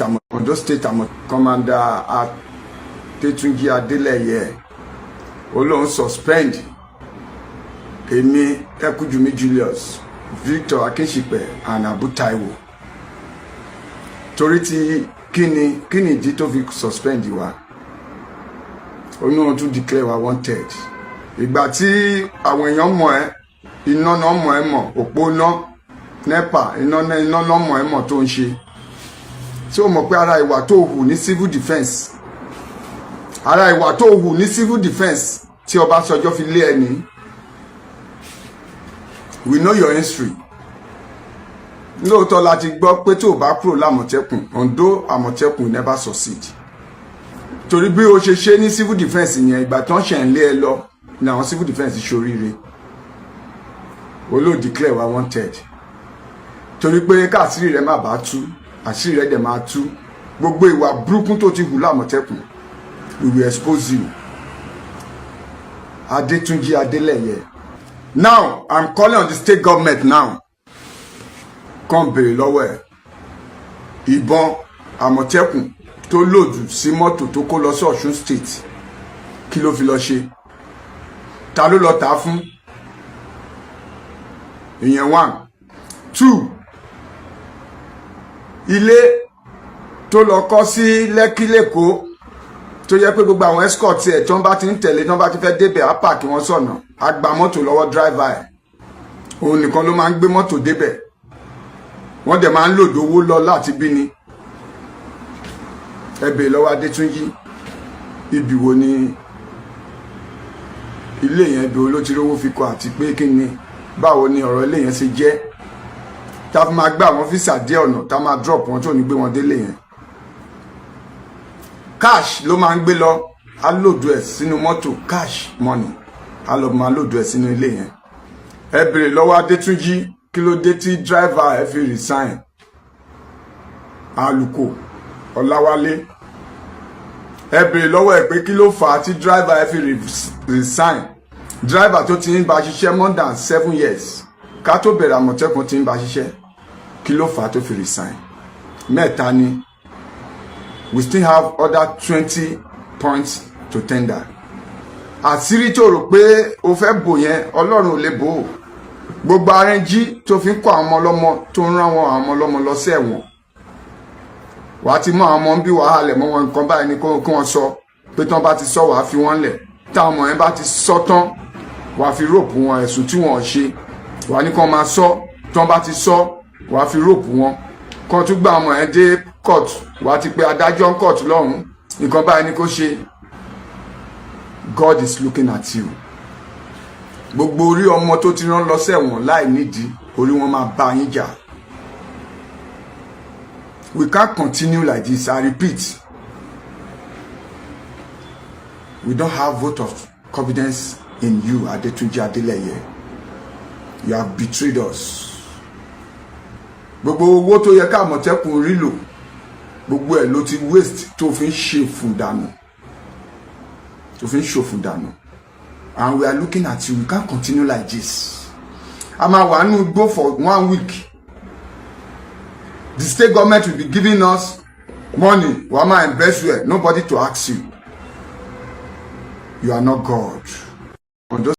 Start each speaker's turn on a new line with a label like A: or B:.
A: State Ondo State Commander Adétúnjí Adélẹ́yẹ, ó lóun suspend èmi, Ẹkújùmí Julius, Victor Akínṣípẹ̀ and Abu Taiwo. Torí ti kíni? Kíni ìdí tó fi suspend wa? Ó ní wọn tún declare wa wanted. Ìgbà tí àwọn èèyàn mọ̀ ẹ́, iná náà mọ̀ ẹ́ mọ̀, òpó ná NEPA, iná iná náà mọ̀ ẹ́ mọ̀ tó ń ṣe. Tí ó mọ̀ pé ara ìwà tó hù ní civil defence, ara ìwà tó hù ní civil defence tí Ọbásanjọ́ fi lé ẹni? We know your history. Lóòótọ́ la ti gbọ́ pé tó o bá kúrò lámọ̀tẹ́kùn, Ondo Àmọ̀tẹ́kùn never succeed, torí bí o ṣe ṣe ní civil defence yẹn, ìgbà tán ṣẹ̀ ń lé ẹ lọ ní àwọn civil defence ṣoríire. Olóò declare wa wanted torí pé káàsìrì rẹ má bàa tú, àṣírí rẹ dẹ̀ máa tú. Gbogbo ìwà burúkú tó ti hù lámọ̀tẹ́kùn, we will expose you, Adétúnjí Adélẹ́yẹ. Now I'm calling on the state government now, kàn béèrè lọ́wọ́ ẹ̀, ìbọn Àmọ̀tẹ́kùn tó load sí mọ́tò tó kó lọ sí Ọ̀ṣun State, kí ló fi lọ ṣe? Ta ló lọ tà á fún? Ìyẹn one. Two, ilé tó lọ kọ́ sí Lẹ́kí lẹ́kọ̀ọ́, tó yẹ pé gbogbo àwọn escort ẹ̀ tí wọ́n bá ti ń tẹ̀lé, tí wọ́n bá ti fẹ́ débẹ̀, á park wọn sọ̀nà, á gba mọ́tò lọ́wọ́ driver ẹ̀, òun nìkan ló máa ń gbé mọ́tò débẹ̀, wọ́n dẹ̀ máa ń load owó lọ láti bí ni. Ẹ bèèrè lọ́wọ́ Adétúnjì, ibi wo ni ilé yẹn, ibi wo ló ti rówó fi kọ́, àti pé kí ni, báwo ni ọ̀rọ̀ ilé yẹn ṣe jẹ́, tá a fi máa gbé àwọn officer dé ọ̀nà, tá a máa drop wọn, tó ní gbé wọn délé yẹn? Cash ló máa ń gbé lọ, á load ẹ̀ sínú mọ́tò, cash money, á lọ máa load ẹ̀ sínú ilé yẹn. Ẹ bèrè lọ́wọ́ Adétúnjì, kí ló dé tí driver ẹ fi resign, Àlùkò Ọláwálé? Ẹ bèrè lọ́wọ́ ẹ pé kí ló fà á tí driver ẹ fi resign, driver tó ti ń bá ṣiṣẹ́ more than 7 years ká tó bẹ̀rẹ̀ Àmọ̀tẹ́kùn ti ń bá ṣiṣẹ́, kí ló fà á tó fi resign? Mẹ́ta ni. We still have other 20 points to tender. Àṣírí tó rò pé o fẹ́ bò yẹn, Ọlọ́run ò lè bò ó. Gbogbo arẹ́njí tó fi ń kọ́ àwọn ọmọ ọlọ́mọ, tó ń rán wọn, àwọn ọmọ ọlọ́mọ lọ sí ẹ̀wọ̀n, wàá ti mú àwọn ọmọ ń bí wàhálẹ̀ mọ́ wọn. Nǹkan báyìí ni kí wọ́n sọ, pé tí wọ́n bá ti sọ, wàá fi wọ́n lẹ̀. Táwọn ọmọ yẹn bá ti sọ tán, wàá fi rope wọn, ẹ̀sùn tí wọ́n ṣe, wàá ní kí wọ́n máa sọ. Tí wọ́n bá ti sọ, wàá fi rope wọn, kí wọ́n tún gbá ọmọ yẹn dé court, wàá ti pe adájọ́ court lọ́hùn, nǹkan báyìí ni kó ṣe. God is looking at you. Gbogbo orí ọmọ tó ti rán lọ sẹ́wọ̀n láì nídìí, orí wọn máa bá yín jà. We can't continue like this. I repeat, we don't have vote of confidence in you, Adetunji Adeleye. You have betrayed us. Gbogbo owó tó yẹ ká Àmọ̀tẹ́kùn rí lò, gbogbo ẹ̀ ló ti waste, tó fi ń ṣe fún dànù, tó fi ń ṣòfò dànù, and we are looking at you. We can't continue like this. A máa wà nínú igbó for one week, the state government will be giving us money, wàá máa embezzle, nobody to ask you. You are not God. Ondo